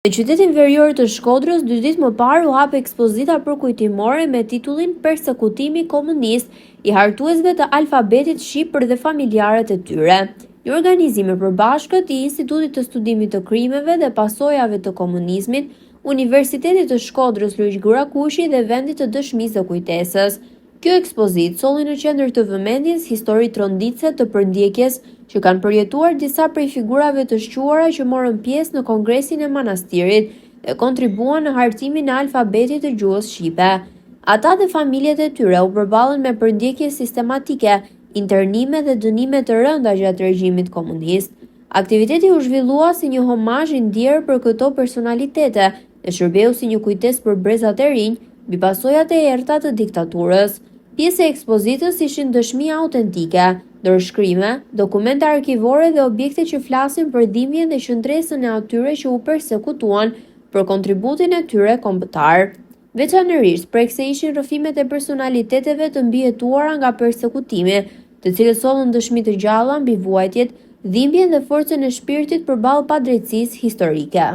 Në qytetin verior të Shkodrës, dy ditë më parë u hap ekspozita përkujtimore me titullin Persekutimi komunist i hartuesve të alfabetit shqip dhe familjarët e tyre. Një organizim i përbashkët i Institutit të Studimit të Krimeve dhe Pasojave të Komunizmit, Universitetit të Shkodrës Luigj Gurakuqi dhe Vendit të Dëshmisë dhe Kujtesës. Kjo ekspozitë solli në qendër të vëmendjes histori tronditëse të përndjekjes që kanë përjetuar disa prej figurave të shquara që morën pjesë në Kongresin e Manastirit dhe kontribuan në hartimin e alfabetit të gjuhës shqipe. Ata dhe familjet e tyre u përballën me përndjekje sistematike, internime dhe dënime të rënda gjatë regjimit komunist. Aktiviteti u zhvillua si një homazh i ndjerë për këto personalitete dhe shërbeu si një kujtesë për brezat e rinj mbi pasojat e errëta të diktaturës. Pjesë e ekspozitës ishin dëshmi autentike, dorëshkrime, dokumente arkivore dhe objekte që flasin për dhimbjen dhe qëndresën e atyre që u persekutuan për kontributin e tyre kombëtar. Veçanërisht, prekëse ishin rrëfimet e personaliteteve të mbijetuara nga persekutimi, të cilët sollën dëshmi të gjalla mbi vuajtjet, dhimbjen dhe forcën e shpirtit përballë padrejtësisë historike.